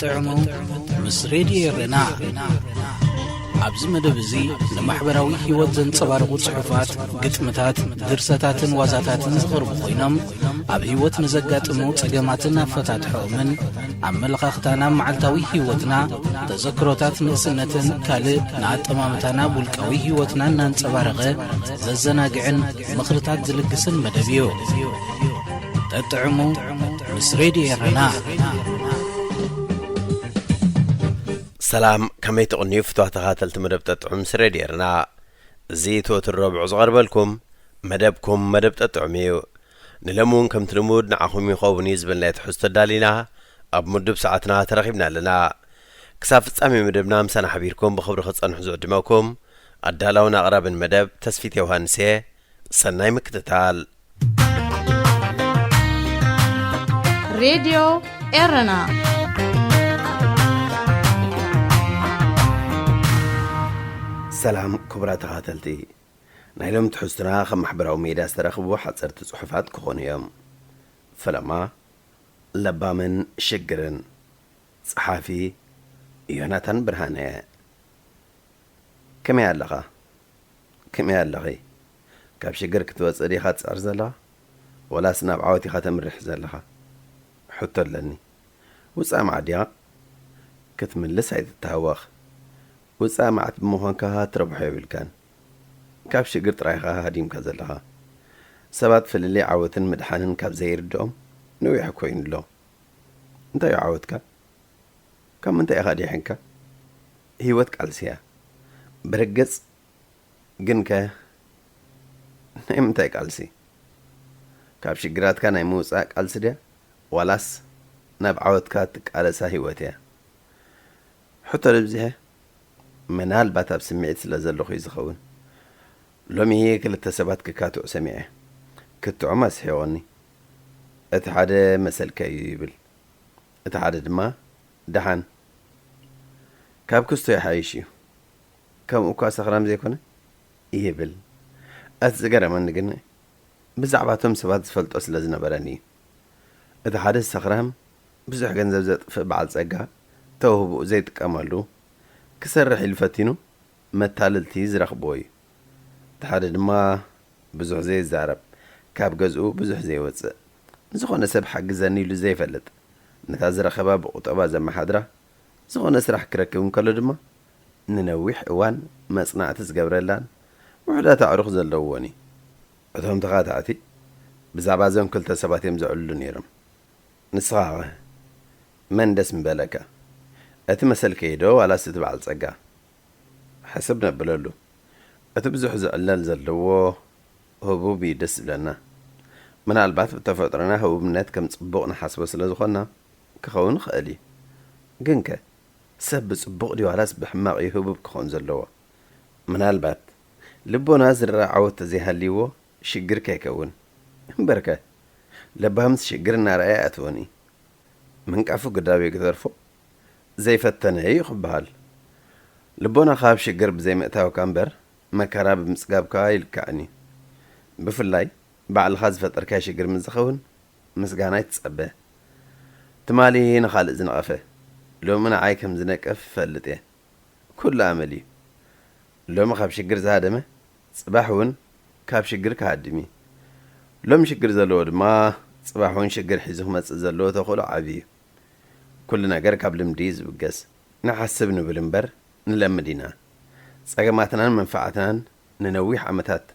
ጠጥዕሙ ምስ ሬድዮ ኤረና። ኣብዚ መደብ እዚ ንማሕበራዊ ህይወት ዘንጸባርቑ ጽሑፋት፣ ግጥምታት፣ ድርሰታትን ዋዛታትን ዝቐርቡ ኮይኖም፣ ኣብ ህይወት ንዘጋጥሙ ጸገማትን ኣፈታትሖኦምን፣ ኣመለኻኽታና ኣብ መዓልታዊ ህይወትና፣ ተዘክሮታት ንእስነትን ካልእ ንኣጠማምታና ኣብ ውልቃዊ ህይወትና እናንጸባረቐ ዘዘናግዕን ምኽርታት ዝልግስን መደብ እዩ። ጠጥዕሙ ምስ ሬድዮ ኤረና። ሰላም፣ ከመይ ትቕንዩ ፍትዋ ተኻተልቲ መደብ ጠጥዑም ምስ ሬድዮ ኤረና? እዚ እቲ ወትሩ ረቡዕ ዝቐርበልኩም መደብኩም መደብ ጠጥዑም እዩ። ንሎሚ እውን ከምቲ ልሙድ ንዓኹም ይኸውን እዩ ዝበልናዮ ትሕዝቶ ኣዳሊና ኣብ ምዱብ ሰዓትና ተረኺብና ኣለና። ክሳብ ፍጻሜ መደብና ምሳና ሓቢርኩም ብኽብሪ ክጸንሑ ዝዕድመኩም ኣዳላውን ኣቕራብን መደብ ተስፊት ዮሃንስ እየ። ሰናይ ምክትታል። ሬድዮ ኤረና። ሰላም ክቡራት ተኻተልቲ፣ ናይ ሎም ትሕዝቱና ካብ ማሕበራዊ ሜድያ ዝተረኽቡ ሓፀርቲ ጽሑፋት ክኾኑ እዮም። ፈለማ ለባምን ሽግርን። ጸሓፊ ዮናታን ብርሃነ። ከመይ ኣለኻ? ከመይ ኣለኺ? ካብ ሽግር ክትወጽእ ዲኻ ትጽዕር ዘለኻ? ወላስ ናብ ዓወት ኢኻ ተምርሕ ዘለኻ? ሕቶ ኣለኒ። ውጻእ መዓት ድያ? ክትምልስ ኣይትተሃወኽ። ውጻእ መዓት ብምዃንካ ትረብሖ የብልካን። ካብ ሽግር ጥራይ ኢኻ ሃዲምካ ዘለኻ። ሰባት ፍልልይ ዓወትን ምድሓንን ካብ ዘይርድኦም ነዊሕ ኮይኑ ኣሎ። እንታይ እዩ ዓወትካ? ካብ ምንታይ ኢኻ ዲሒንካ? ህይወት ቃልሲ እያ። ብርግጽ ግንከ ናይ ምንታይ ቃልሲ? ካብ ሽግራትካ ናይ ምውጻእ ቃልሲ ድያ? ዋላስ ናብ ዓወትካ ትቃለሳ ህይወት እያ? ሕቶ ለብዚሐ? ምናልባት ኣብ ስምዒት ስለ ዘለኹ እዩ ዝኸውን። ሎሚ ክልተ ሰባት ክካትዑ ሰሚዐ። ክትዖም ኣስሒቖኒ። እቲ ሓደ መሰልከ እዩ ይብል። እቲ ሓደ ድማ ደሓን፣ ካብ ክስቶ ይሓይሽ እዩ። ከምኡ እኳ ሰኽራም ዘይኮነ ይብል። እቲ ዝገረመኒ ግን ብዛዕባ እቶም ሰባት ዝፈልጦ ስለ ዝነበረኒ እዩ። እቲ ሓደ ሰኽራም፣ ብዙሕ ገንዘብ ዘጥፍእ በዓል ጸጋ፣ ተውህቦኡ ዘይጥቀመሉ፣ ክሰርሕ ኢሉ ፈቲኑ መታለልቲ ዝረኽብዎ እዩ። እቲ ሓደ ድማ ብዙሕ ዘይዛረብ፣ ካብ ገዝኡ ብዙሕ ዘይወጽእ፣ ንዝኾነ ሰብ ሓግዘኒ ኢሉ ዘይፈልጥ፣ ነታ ዝረኸባ ብቁጠባ ዘመሓድራ፣ ዝኾነ ስራሕ ክረክብ እንከሎ ድማ ንነዊሕ እዋን መጽናዕቲ ዝገብረላን ውሑዳት ኣዕሩኽ ዘለውዎን እዩ። እቶም ተኻታዕቲ ብዛዕባ እዞም ክልተ ሰባት እዮም ዘዕልሉ ነይሮም። ንስኻኸ መን ደስ ምበለካ? እቲ መሰልከይዶ ዋላስ እቲ በዓል ጸጋ? ሕስብ ነብለሉ። እቲ ብዙሕ ዝዕለል ዘለዎ ህቡብ እዩ ደስ ዝብለና። ምናልባት ብተፈጥሮና ህቡብነት ከም ጽቡቕ ንሓስቦ ስለ ዝኾንና ክኸውን ይኽእል እዩ። ግንከ ሰብ ብጽቡቕ ድዩ ዋላስ ብሕማቕ እዩ ህቡብ ክኸውን ዘለዎ? ምናልባት ልቦና ዝረኣ ዓወት ተዘይሃልይዎ ሽግር ከይከውን። እምበርከ ለባምስ ሽግር እናረኣየ ኣይኣትዎን እዩ። ምንቃፉ ግዳብ እዩ ክተርፎ ዘይፈተነ እዩ ክበሃል። ልቦናኻ ኣብ ሽግር ብዘይምእታውካ እምበር መከራ ብምጽጋብካ ኣይልካዕን እዩ። ብፍላይ ባዕልኻ ዝፈጠርካዮ ሽግር ምስ ዝኸውን ምስጋና ኣይትጸበ። ትማሊ ንኻልእ ዝነቐፈ ሎሚ ንዓይ ከም ዝነቅፍ እፈልጥ እየ። ኩሉ ኣመል እዩ። ሎሚ ካብ ሽግር ዝሃደመ ጽባሕ እውን ካብ ሽግር ክሃድም እዩ። ሎሚ ሽግር ዘለዎ ድማ ጽባሕ እውን ሽግር ሒዙ ክመጽእ ዘለዎ ተኽእሎ ዓቢ እዩ። ኩሉ ነገር ካብ ልምዲ እዩ ዝብገስ። ንሓስብ ንብል እምበር ንለምድ ኢና። ጸገማትናን መንፍዓትናን ንነዊሕ ዓመታት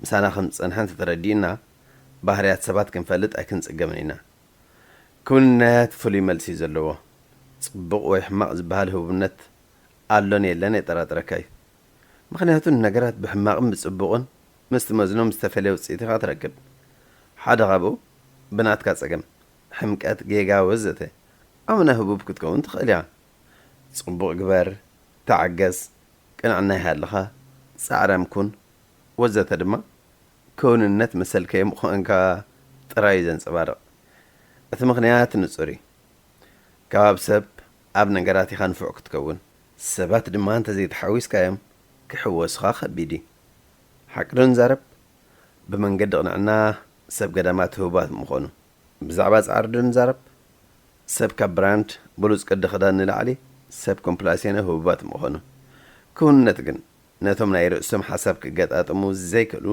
ምሳና ከም ዝጸንሐ እንተተረዲእና፣ ባህርያት ሰባት ክንፈልጥ ኣይክንጽገምን ኢና። ክውንነት ፍሉይ መልሲ እዩ ዘለዎ። ጽቡቕ ወይ ሕማቕ ዝበሃል ህቡብነት ኣሎን የለን የጠራጥረካ እዩ። ምኽንያቱ ንነገራት ብሕማቕን ብጽቡቕን ምስ ትመዝኖም ዝተፈልየ ውጽኢት ኢኻ ትረክብ። ሓደ ካብኡ ብናትካ ጸገም፣ ሕምቀት፣ ጌጋ ወዘተ ኣመና ህቡብ ክትከውን ትኽእል ኢኻ። ጽቡቕ ግበር፣ ተዓገስ፣ ቅንዕና ይሃልኻ፣ ጻዕራም ኩን ወዘተ ድማ ክውንነት መሰልከይ ምዃንካ ጥራይ እዩ ዘንጸባርቕ። እቲ ምኽንያት ንጹር እዩ። ከባቢ ሰብ ኣብ ነገራት ኢኻ ንፉዕ ክትከውን፣ ሰባት ድማ እንተዘይተሓዊስካዮም ክሕወሱኻ ከቢድ እዩ። ሓቂ ዶ ንዛረብ? ብመንገዲ ቅንዕና ሰብ ገዳማት ህቡባት ምኾኑ። ብዛዕባ ጻዕሪ ዶ ንዛረብ? ሰብ ካብ ብራንድ ብሉጽ ቅዲ ክዳን ንላዕሊ ሰብ ኮምፕላሴነ ህቡባት ምኾኑ። ክውንነት ግን ነቶም ናይ ርእሶም ሓሳብ ክገጣጥሙ ዘይክእሉ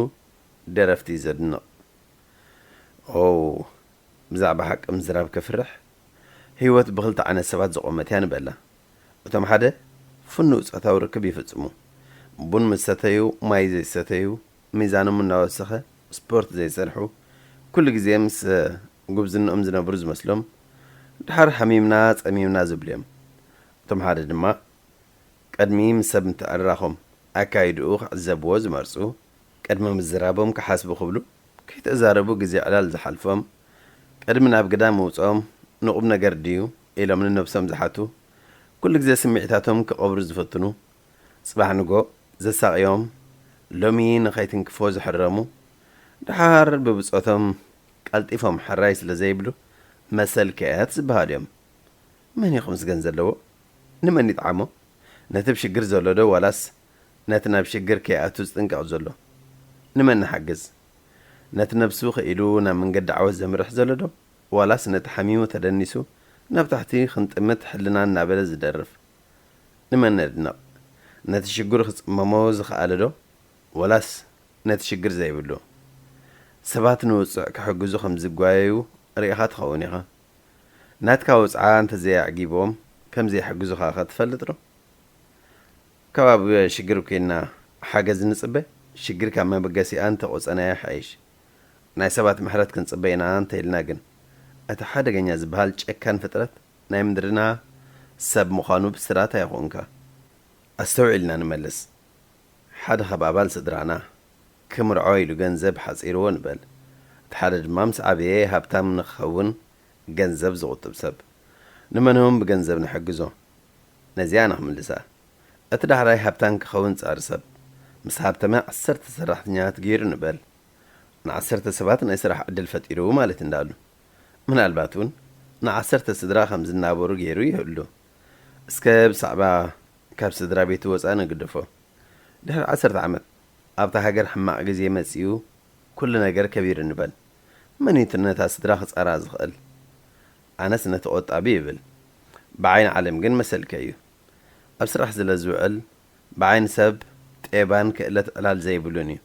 ደረፍቲ እዩ ዘድንቕ። ኦ፣ ብዛዕባ ሓቂ ምዝራብ ከፍርሕ። ህይወት ብኽልተ ዓይነት ሰባት ዝቖመት እያ ንበላ። እቶም ሓደ ፍኑው ጾታዊ ርክብ ይፍጽሙ። ቡን ምስ ሰተዩ፣ ማይ ዘይሰተዩ፣ ሚዛኖም እናወሰኸ ስፖርት ዘይሰርሑ፣ ኩሉ ግዜ ምስ ጉብዝንኦም ዝነብሩ ዝመስሎም፣ ድሓር ሓሚምና ጸሚምና ዝብሉ እዮም። እቶም ሓደ ድማ ቅድሚ ምስ ሰብ ምትዕርራኾም ኣካይድኡ ክዕዘብዎ ዝመርጹ፣ ቅድሚ ምዝራቦም ክሓስቡ ክብሉ ከይተዛረቡ ግዜ ዕላል ዝሓልፎም፣ ቅድሚ ናብ ግዳም ምውጽኦም ንቑም ነገር ድዩ ኢሎም ንነብሶም ዝሓቱ፣ ኩሉ ግዜ ስምዒታቶም ክቐብሩ ዝፍትኑ፣ ጽባሕ ንጎ ዘሳቕዮም፣ ሎሚ ንኸይትንክፎ ዝሕረሙ፣ ደሓር ብብጾቶም ቀልጢፎም ሕራይ ስለ ዘይብሉ መሰልከያት ዝበሃሉ እዮም። መን እዩ ክምስገን ዘለዎ? ንመን ይጥዓሞ? ነቲ ብሽግር ዘሎ ዶ ዋላስ ነቲ ናብ ሽግር ከይኣቱ ዝጥንቀቕ ዘሎ? ንመን ንሓግዝ? ነቲ ነብሱ ኽኢሉ ናብ መንገዲ ዓወት ዘምርሕ ዘሎ ዶ ዋላስ ነቲ ሓሚሙ ተደኒሱ ናብ ታሕቲ ክንጥምት ሕልና እናበለ ዝደርፍ? ንመን ነድንቕ? ነቲ ሽግሩ ክጽመሞ ዝኸኣለ ዶ ዋላስ ነቲ ሽግር ዘይብሉ? ሰባት ንውጹዕ ክሕግዙ ከም ዝጓየዩ ርኢኻ ትኸውን ኢኻ። ናትካ ወጽዓ እንተዘይኣዕጊቦም ከም ዘይሕግዙኻ ኸ ትፈልጥ ዶ? ካብ ኣብ ሽግር ኮይንና ሓገዝ ንጽበ፣ ሽግር ካብ መበገሲኣ እንተቖጸናዮ ይሓይሽ። ናይ ሰባት ምሕረት ክንጽበ ኢና እንተ ኢልና ግን፣ እቲ ሓደገኛ ዝበሃል ጨካን ፍጥረት ናይ ምድርና ሰብ ምዃኑ ብስራት ኣይኾንካ። ኣስተውዒልና ንመልስ። ሓደ ካብ ኣባል ስድራና ክምርዖ ኢሉ ገንዘብ ሓጺርዎ ንበል። እቲ ሓደ ድማ ምስ ዓበየ ሃብታም ንኽኸውን ገንዘብ ዝቑጥብ ሰብ። ንመን እውን ብገንዘብ ንሕግዞ? ነዚኣ ኢና ክምልሳ። እቲ ዳሕራይ ሃብታም ክኸውን ጻሪ ሰብ ምስ ሃብተመ ዓሰርተ ሰራሕተኛታት ገይሩ ንበል። ንዓሰርተ ሰባት ናይ ስራሕ ዕድል ፈጢሩ ማለት እንዳሉ። ምናልባት እውን ንዓሰርተ ስድራ ከም ዝናበሩ ገይሩ ይህሉ። እስከ ብዛዕባ ካብ ስድራ ቤቱ ወጻኢ ንግደፎ። ድሕሪ ዓሰርተ ዓመት ኣብታ ሃገር ሕማቕ ግዜ መጺኡ ኩሉ ነገር ከቢሩ ንበል። መን እዩ ነታ ስድራ ክጻራ ዝኽእል? ኣነስ ነቲ ቆጣቢ ይብል። ብዓይኒ ዓለም ግን መሰልከ እዩ። ኣብ ስራሕ ስለ ዝውዕል ብዓይኒ ሰብ ጤባን ክእለት ዕላል ዘይብሉን እዩ።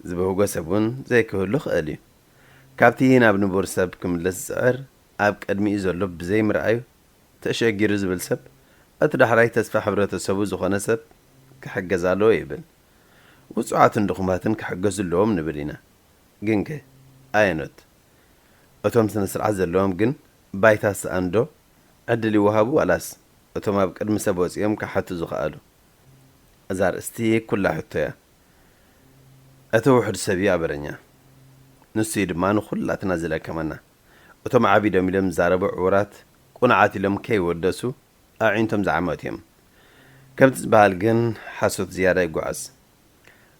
ዝበህጎ ሰብ እውን ዘይክህሉ ክእል እዩ። ካብቲ ናብ ንቡር ሰብ ክምለስ ዝጽዕር ኣብ ቅድሚኡ ዘሎ ብዘይምርኣዩ ተሸጊሩ ዝብል ሰብ፣ እቲ ዳሕራይ ተስፋ ሕብረተሰቡ ዝኾነ ሰብ ክሕገዝ ኣለዎ ይብል። ውጹዓትን ድኹማትን ክሕገዙ ኣለዎም ንብል ኢና። ግንከ ኣየኖት? እቶም ስነ ስርዓት ዘለዎም ግን ባይታ ዝሰኣኑ ዶ ዕድል ይወሃቡ ዋላስ እቶም ኣብ ቅድሚ ሰብ ወጺኦም ክሓቱ ዝኸኣሉ? እዛ ኣርእስቲ ኩላ ሕቶ እያ። እቲ ውሑድ ሰብ እዩ ኣበረኛ። ንሱ እዩ ድማ ንኹላትና ዝለከመና። እቶም ዓቢዶም ኢሎም ዝዛረቡ ዕዉራት ቁኑዓት ኢሎም ከይወደሱ ኣዒንቶም ዝዓመቱ እዮም። ከምቲ ዝበሃል ግን ሓሶት ዝያዳ ይጓዓዝ።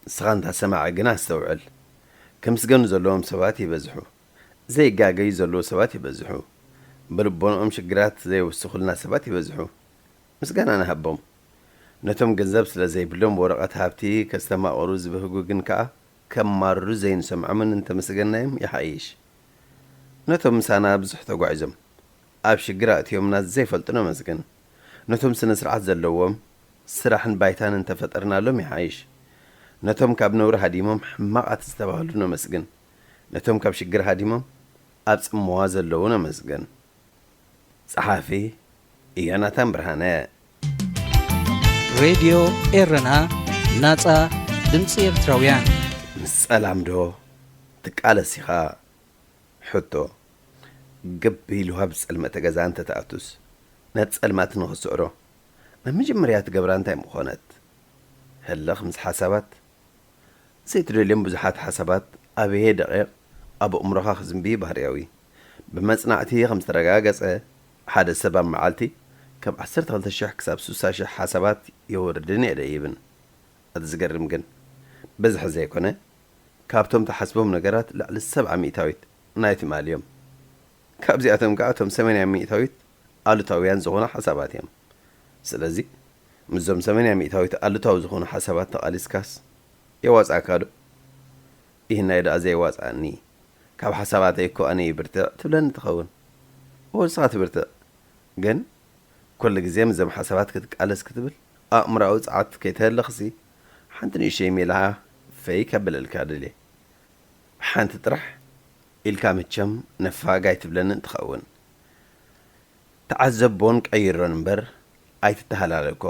ንስኻ እንታ ሰማዒ ግና ኣስተውዕል። ክምስገኑ ዘለዎም ሰባት ይበዝሑ። ዘይጋገዩ ዘለዉ ሰባት ይበዝሑ። ብልቦንኦም ሽግራት ዘየውስኹልና ሰባት ይበዝሑ። ምስጋና ንሃቦም። ነቶም ገንዘብ ስለ ዘይብሎም ወረቐት ሃብቲ ከስተማቕሩ ዝበህጉ ግን ከኣ ከማርሩ ዘይንሰምዖምን እንተመስገንናዮም ይሓይሽ። ነቶም ምሳና ብዙሕ ተጓዒዞም ኣብ ሽግር ኣእትዮምና ዘይፈልጡ ነመስግን። ነቶም ስነ ስርዓት ዘለዎም ስራሕን ባይታን እንተፈጠርናሎም ይሓይሽ። ነቶም ካብ ነውሪ ሃዲሞም ሕማቓት ዝተባህሉ ነመስግን። ነቶም ካብ ሽግር ሃዲሞም ኣብ ጽምዋ ዘለዉ ነመስግን። ጸሓፊ ዮናታን ብርሃነ። ሬድዮ ኤረና፣ ናጻ ድምጺ ኤርትራውያን። ምስ ጸላም ዶ ትቃለስ ኢኻ? ሕቶ፣ ግብ ኢሉ ኣብ ዝጸልመተ ገዛ እንተ ትኣቱስ፣ ነቲ ጸልማት ንኽትስዕሮ፣ ናብ መጀመርያ ትገብራ እንታይ ምኾነት? ህልኽ ምስ ሓሳባት ዘይትደልዮም ብዙሓት ሓሳባት ኣብ ሄ ደቒቕ ኣብ ኣእምሮኻ ክዝንብዩ ባህርያዊ። ብመጽናዕቲ ከም ዝተረጋገጸ፣ ሓደ ሰብ ኣብ መዓልቲ ካብ ዓሰርተ ክልተ ሽሕ ክሳብ ስሳ ሽሕ ሓሳባት የወርድን የደይብን። እቲ ዝገርም ግን፣ ብዝሒ ዘይኮነ፣ ካብቶም ትሓስቦም ነገራት ልዕሊ ሰብዓ ሚእታዊት ናይ ትማሊ እዮም። ካብዚኣቶም ከኣ እቶም ሰማንያ ሚእታዊት ኣሉታውያን ዝኾኑ ሓሳባት እዮም። ስለዚ ምስዞም ሰማንያ ሚእታዊት ኣሉታዊ ዝኾኑ ሓሳባት ተቓሊስካስ የዋጽኣካ ዶ? ኢህናይ ደኣ ዘየዋጽኣኒ፣ ካብ ሓሳባተይ እኮ ኣነ ይብርትዕ ትብለኒ ትኸውን። እወ ንስኻ ትብርትዕ፣ ግን ኩሉ ግዜ ምስዞም ሓሳባት ክትቃለስ ክትብል ኣእምሮኣዊ ጸዓት ከይተህለኽሲ፣ ሓንቲ ንእሽተይ ሜላ ፈይ ከብለልካ ደልየ። ብሓንቲ ጥራሕ ኢልካ መቸም ነፋግ ኣይትብለንን ትኸውን። ተዓዘቦን ቀይሮን እምበር ኣይትተሃላለኮ።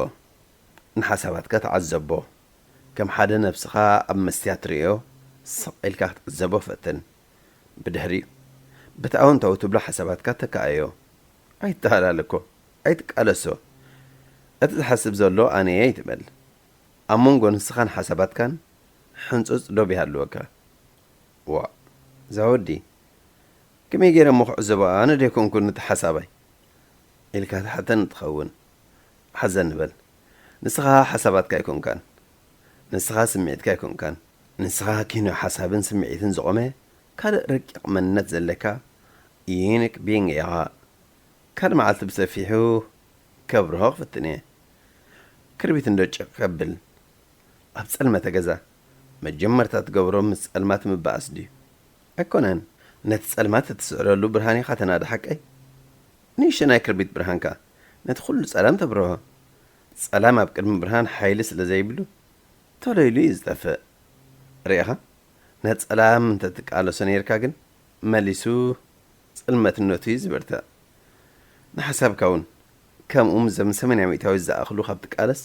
ንሓሳባትካ ተዓዘቦ። ከም ሓደ ነብስኻ ኣብ መስትያት ርእዮ፣ ስቕ ኢልካ ክትዕዘቦ ፈትን። ብድሕሪኡ፣ በቲ ኣወንታዊ ትብሎ ሓሳባትካ ተካኣዮ። ኣይትተሃላለኮ፣ ኣይትቃለሶ። እቲ ዝሓስብ ዘሎ ኣነ እየ ኣይትበል። ኣብ መንጎ ንስኻን ሓሳባትካን ሕንጹጽ ዶብ ይሃልወካ። ዋእ፣ እዛ ወዲ፣ ከመይ ገይረ እሞ ክዕዘቦ? ኣነ ዶ ኣይኮንኩን እቲ ሓሳባይ? ኢልካ ትሓተኒ ትኸውን። ሓዘን ንበል። ንስኻ ሓሳባትካ ኣይኮንካን። ንስኻ ስምዒትካ ኣይኮንካን። ንስኻ ኪኖ ሓሳብን ስምዒትን ዝቖመ ካልእ ረቂቕ መንነት ዘለካ ዩኒክ ቢንግ ኢኻ። ካልእ መዓልቲ ብሰፊሑ ከብርሆ ክፍትን እየ። ክርቢት እንዶ ጭቕ ከብል ኣብ ጸልመተ ገዛ መጀመርታ ትገብሮ ምስ ጸልማት ምበኣስ ድዩ? ኣይኮነን። ነቲ ጸልማት እትስዕረሉ ብርሃን ኢኻ ተናዲ ሓቀይ። ንእሽቶ ናይ ክርቢት ብርሃንካ ነቲ ኩሉ ጸላም ተብርሆ። ጸላም ኣብ ቅድሚ ብርሃን ሓይሊ ስለ ዘይብሉ፣ ቶሎ ኢሉ እዩ ዝጠፍእ። ርኢኻ? ነቲ ጸላም እንተ ትቃለሶ ነይርካ ግን፣ መሊሱ ጽልመትነቱ እዩ ዝበርትዕ። ንሓሳብካ እውን ከምኡ ምስዞም ሰማንያ ሚእታዊት ዝኣኽሉ ካብ ትቃለስ፣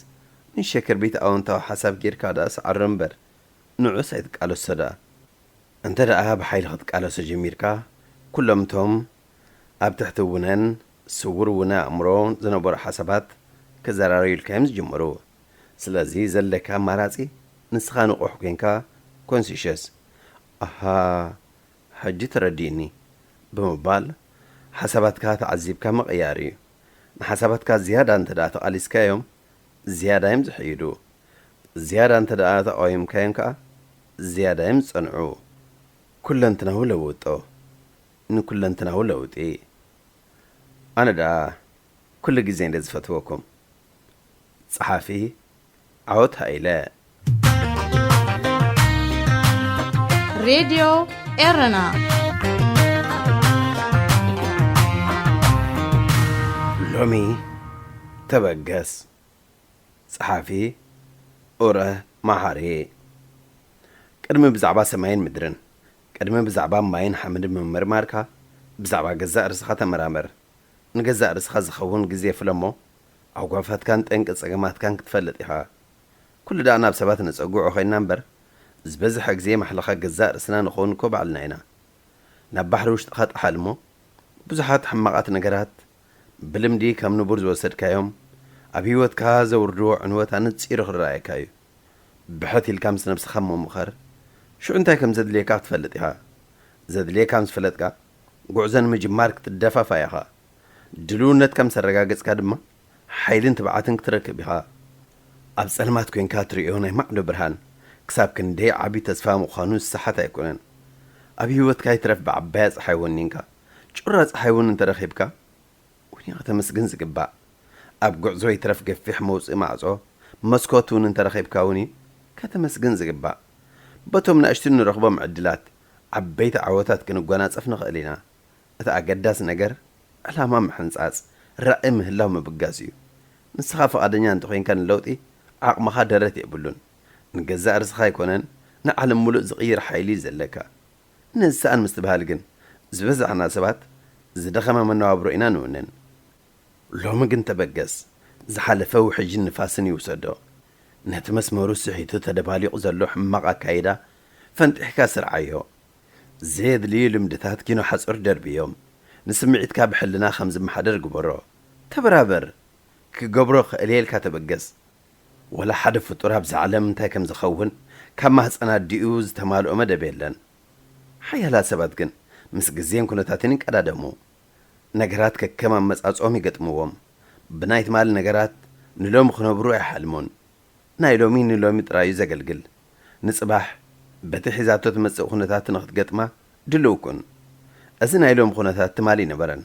ንእሽቶ ክርቢት ኣወንታዊ ሓሳብ ጌርካ ደኣ ሰዓሮ እምበር፣ ንዑስ ኣይትቃለሶ ደኣ። እንተ ደኣ ብሓይሊ ክትቃለሶ ጀሚርካ፣ ኩሎም እቶም ኣብ ትሕቲ ውነን ስዉር ውነ ኣእምሮ ዝነበሩ ሓሳባት ክዘራረዩልካ እዮም ዝጅምሩ። ስለዚ ዘለካ ኣማራጺ ንስኻ ንቑሕ ኮይንካ ኮንሲሸስ፣ ኣሃ፣ ሕጂ ተረዲእኒ ብምባል ሓሳባትካ ተዓዚብካ ምቕያር እዩ። ንሓሳባትካ ዝያዳ እንተ ደኣ ተቓሊስካዮም፣ ዝያዳ እዮም ዝሕይሉ። ዝያዳ እንተ ደኣ ተቓዊምካዮም ከኣ፣ ዝያዳ እዮም ዝጸንዑ። ኩለንትናዊ ለውጦ፣ ንኩለንትናዊ ለውጢ። ኣነ ደኣ ኩሉ ግዜ እንደ ዝፈትወኩም። ጸሓፊ ዓወት ሃይለ። ሬድዮ ኤረና። ሎሚ ተበገስ። ጸሓፊ ኡረ መሓሪ። ቅድሚ ብዛዕባ ሰማይን ምድርን፣ ቅድሚ ብዛዕባ ማይን ሓመድን ምምርማርካ፣ ብዛዕባ ገዛእ ርእስኻ ተመራመር። ንገዛእ ርእስኻ ዝኸውን ግዜ ፍለሞ፣ ኣጓፋትካን ጠንቂ ጸገማትካን ክትፈልጥ ኢኻ። ኩሉ ደኣ ናብ ሰባት ነጸግዖ ኮይንና እምበር፣ ዝበዝሐ ግዜ ማሕለኻ ገዛእ ርእስና ንኸውን እኮ ባዕልና ኢና። ናብ ባሕሪ ውሽጥኻ ጥሓል እሞ፣ ብዙሓት ሕማቓት ነገራት ብልምዲ ከም ንቡር ዝወሰድካዮም፣ ኣብ ህይወትካ ዘውርድዎ ዕንወት ኣነጺሩ ክረኣየካ እዩ። ብሕት ኢልካ ምስ ነብስኻ ምምኸር፣ ሽዑ እንታይ ከም ዘድልየካ ክትፈልጥ ኢኻ። ዘድልየካ ምስ ፈለጥካ፣ ጉዕዞ ንምጅማር ክትደፋፋእ ኢኻ። ድልውነትካ ምስ ኣረጋገጽካ ድማ፣ ሓይልን ትብዓትን ክትረክብ ኢኻ። ኣብ ጸልማት ኮይንካ ትርእዮ ናይ ማዕዶ ብርሃን፣ ክሳብ ክንደይ ዓቢ ተስፋ ምዃኑ ዝሰሓት ኣይኮነን። ኣብ ህይወትካ ይትረፍ ብዓባያ ጸሓይ ወኒንካ፣ ጩራ ጸሓይ እውን እንተረኺብካ፣ ውኒ ከተመስግን ዝግባእ። ኣብ ጉዕዞ ይትረፍ ገፊሕ መውጽኢ ማዕጾ፣ መስኮት እውን እንተረኺብካ ውኒ ከተመስግን ዝግባእ። በቶም ንኣሽቱ እንረኽቦም ዕድላት፣ ዓበይቲ ዓወታት ክንጓናጸፍ ንኽእል ኢና። እቲ ኣገዳሲ ነገር፣ ዕላማ ምሕንጻጽ፣ ራኢ ምህላው ምብጋስ እዩ። ንስኻ ፍቓደኛ እንተኾይንካ ንለውጢ፣ ዓቕምኻ ደረት የብሉን። ንገዛእ ርእስኻ ኣይኮነን፣ ንዓለም ሙሉእ ዝቕይር ሓይሊ እዩ ዘለካ። ንዝሰኣን ምስትብሃል ግን፣ ዝበዛሕና ሰባት ዝደኸመ መነባብሮ ኢና ንውንን። ሎሚ ግን ተበገስ፣ ዝሓለፈ ውሕጅን ንፋስን ይውሰዶ። ነቲ መስመሩ ስሒቱ ተደባሊቑ ዘሎ ሕማቕ ኣካይዳ ፈንጢሕካ ስርዓዮ። ዘየድልዩ ልምድታት ኪኖ ሓጹር ደርብዮም። ንስምዒትካ ብሕልና ከም ዝመሓደር ግበሮ። ተበራበር። ክገብሮ ክእልየ ኢልካ ተበገስ። ወላ ሓደ ፍጡር ኣብዛ ዓለም እንታይ ከም ዝኸውን ካብ ማህጸን ኣዲኡ ዝተማልኦ መደብ የለን። ሓያላት ሰባት ግን ምስ ግዜን ኩነታትን ይቀዳደሙ። ነገራት ከከም ኣመጻጽኦም ይገጥምዎም። ብናይ ትማሊ ነገራት ንሎሚ ክነብሩ ኣይሓልሙን። ናይ ሎሚ ንሎሚ ጥራይ እዩ ዘገልግል። ንጽባሕ በቲ ሒዛቶ ትመጽእ ኩነታት ንኽትገጥማ ድሉው ኩን። እዚ ናይ ሎሚ ኩነታት ትማሊ ኣይነበረን፣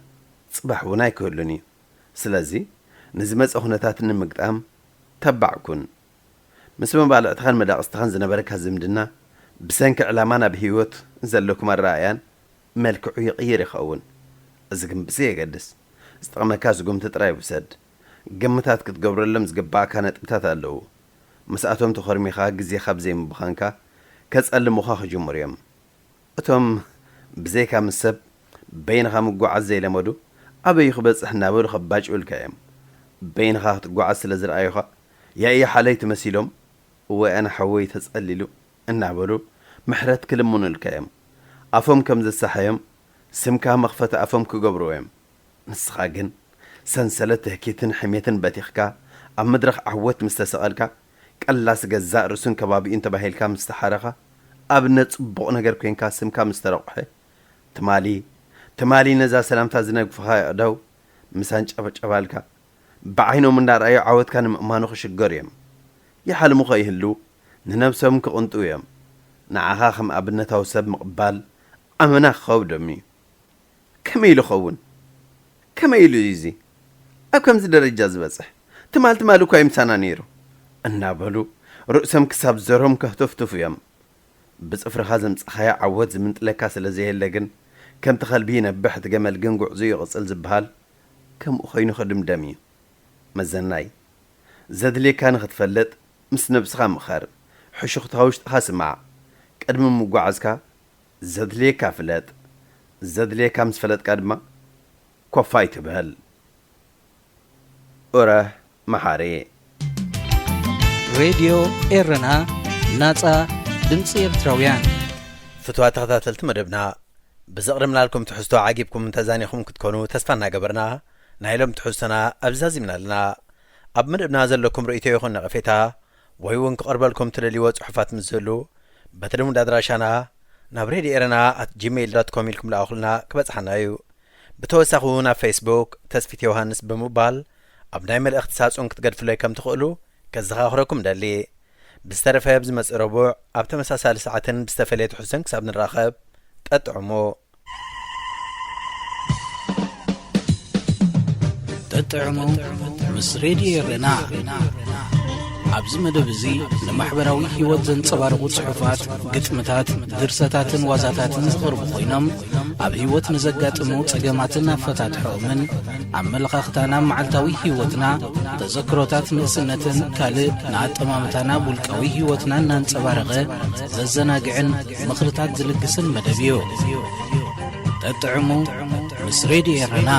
ጽባሕ እውን ኣይክህሉን እዩ። ስለዚ ንዝመጽእ ኩነታት ንምግጣም ተባዕ ኩን። ምስ መባልዕትኻን መዳቕስትኻን ዝነበረካ ዝምድና ብሰንኪ ዕላማ ናብ ህይወት ዘለኩም ኣረኣእያን መልክዑ ይቕይር ይኸውን። እዚ ግን ብዘየገድስ ዝጠቕመካ ስጉምቲ ጥራይ ውሰድ። ግምታት ክትገብረሎም ዝግባኣካ ነጥብታት ኣለዉ። ምስኣቶም ተኾርሚኻ ግዜኻ ብዘይምብኻንካ ከጸልሙኻ ክጅምሩ እዮም። እቶም ብዘይካ ምስ ሰብ በይንኻ ምጉዓዝ ዘይለመዱ ኣበይ ክበጽሕ እናበሉ ከባጭውልካ እዮም። በይንኻ ክትጓዓዝ ስለ ዝረኣዩኻ ያእያ ሓለይቲ መሲሎም እወ ኣነ ሓወይ ተጸሊሉ እናበሉ ምሕረት ክልምኑልካ እዮም። ኣፎም ከም ዘሳሓዮም ስምካ መኽፈቲ ኣፎም ክገብርዎ እዮም። ንስኻ ግን ሰንሰለት ትህኪትን ሕሜትን በቲኽካ ኣብ መድረኽ ዓወት ምስ ተሰቐልካ ቀላስ ገዛእ ርእሱን ከባቢኡን ተባሂልካ ምስ ተሓረኻ ኣብነት ጽቡቕ ነገር ኮይንካ ስምካ ምስ ተረቑሐ ትማሊ ትማሊ ነዛ ሰላምታ ዝነግፍኻ ኣእዳው ምስ ኣንጨብጨባልካ ብዓይኖም እንዳረኣዩ ዓወትካ ንምእማኑ ክሽገሩ እዮም። ይሓልሙ ከይህሉ ንነብሶም ክቕንጥው እዮም። ንዓኻ ከም ኣብነታዊ ሰብ ምቕባል ኣመና ክኸብዶም እዩ። ከመይ ኢሉ ኸውን? ከመይ ኢሉ እዩ እዚ ኣብ ከምዚ ደረጃ ዝበጽሕ? ትማል ትማል እኳ ይምሳና ነይሩ እናበሉ ርእሶም ክሳብ ዘሮም ከህተፍትፉ እዮም። ብጽፍርኻ ዘምጻኻዮ ዓወት ዝምንጥለካ ስለ ዘየለ ግን ከምቲ ከልቢ ይነብሕ እቲ ገመል ግን ጉዕዞ ይቕጽል ዝበሃል ከምኡ ኮይኑ ክድምደም እዩ። መዘናይ ዘድልየካ ንኽትፈልጥ ምስ ነብስኻ ምኸር። ሕሹኽታ ውሽጥኻ ስማዕ። ቅድሚ ምጓዓዝካ ዘድልየካ ፍለጥ። ዘድልየካ ምስ ፈለጥካ ድማ ኮፋይ ትበል። ኡረህ መሓሪ። ሬድዮ ኤረና፣ ናጻ ድምጺ ኤርትራውያን። ፍትዋ ተኸታተልቲ መደብና፣ ብዘቕርብናልኩም ትሕዝቶ ዓጊብኩም ተዛኒኹም ክትኮኑ ተስፋ እናገበርና ናይ ሎም ትሕዝቶና ኣብዛዚምና ኣለና። ኣብ መደብና ዘለኩም ርእይቶ ይኹን ነቐፌታ ወይ እውን ክቐርበልኩም ትደልይዎ ጽሑፋት ምስ ዝህሉ በቲ ልሙድ ኣድራሻና ናብ ሬድዮ ኤረና ኣት ጂሜይል ዶት ኮም ኢልኩም ለኣኹልና ክበጽሓና እዩ። ብተወሳኺ እውን ኣብ ፌስቡክ ተስፊት ዮሃንስ ብምባል ኣብ ናይ መልእኽቲ ሳጹን ክትገድፉለይ ከም ትኽእሉ ከዘኻኽረኩም ደሊ። ብዝተረፈ ብዝመጽእ ረቡዕ ኣብ ተመሳሳሊ ሰዓትን ብዝተፈለየ ትሕዝቶን ክሳብ ንራኸብ ጠጥዕሙ። ጠጥዕሙ ምስ ሬድዮ ኤረና። ኣብዚ መደብ እዚ ንማሕበራዊ ህይወት ዘንጸባርቑ ጽሑፋት፣ ግጥምታት፣ ድርሰታትን ዋዛታትን ዝቐርቡ ኮይኖም ኣብ ህይወት ንዘጋጥሙ ጸገማትን ኣፈታትሖኦምን ኣመለኻኽታና መዓልታዊ ህይወትና ተዘክሮታት ንእስነትን ካልእ ንኣጠማምታና ውልቃዊ ህይወትና እናንጸባረቐ ዘዘናግዕን ምኽርታት ዝልግስን መደብ እዩ። ጠጥዕሙ ምስ ሬድዮ ኤረና።